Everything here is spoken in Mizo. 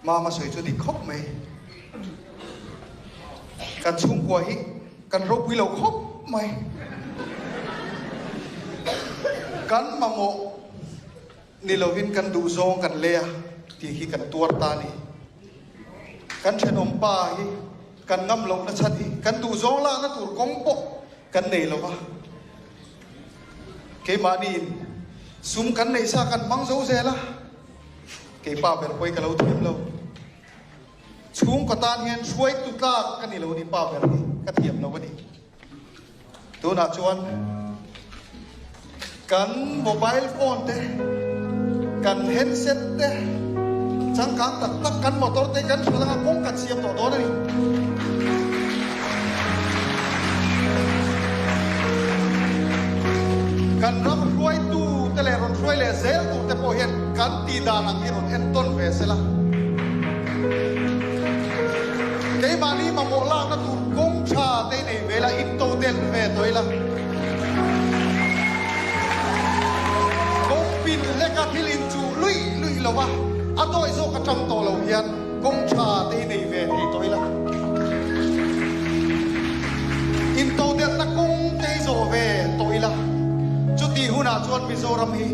Mama sawi chu dik khawp mai. Kan chhungkua hi kan ropui lo khawp mai. Kan mamawh ni lovin kan duhzawng kan lei a tih hi kan tuar ta a ni. Kan thenawm pa hi kan ngam lohna chhan hi kan duhzawng lakna tur kawng pawh kan nei lo va. Keimahniin sum kan neih sa kan hmang zo zel a, kei pa ber pawhin ka lo thiam lo. Chhungkaw tan hian hruaitu tlak ka ni lo ni pa ber hi ka thiam lo a ni. Tunah chuan kan mobile phone te, kan handset te, changkang tak tak kan motor te kan hrilh anga kawng kan siam tawh dawn a ni. Kan ram hruaitu te leh rawn hruai leh zel tur te pawh hian kan tih dan ang hi rawn entawn ve sela. Keimahni mamawh lakna tur kawng tha te i nei ve la, in to delh ve tawh ila. Kawng pin hleka thil in chuh luih luih lo va, a dawih zawk atang tawh lo hian kawng tha te i nei ve thei tawh ila. In to delhna kawng te i zawh ve tawh ila. Chutih hunah chuan Mizoram hi.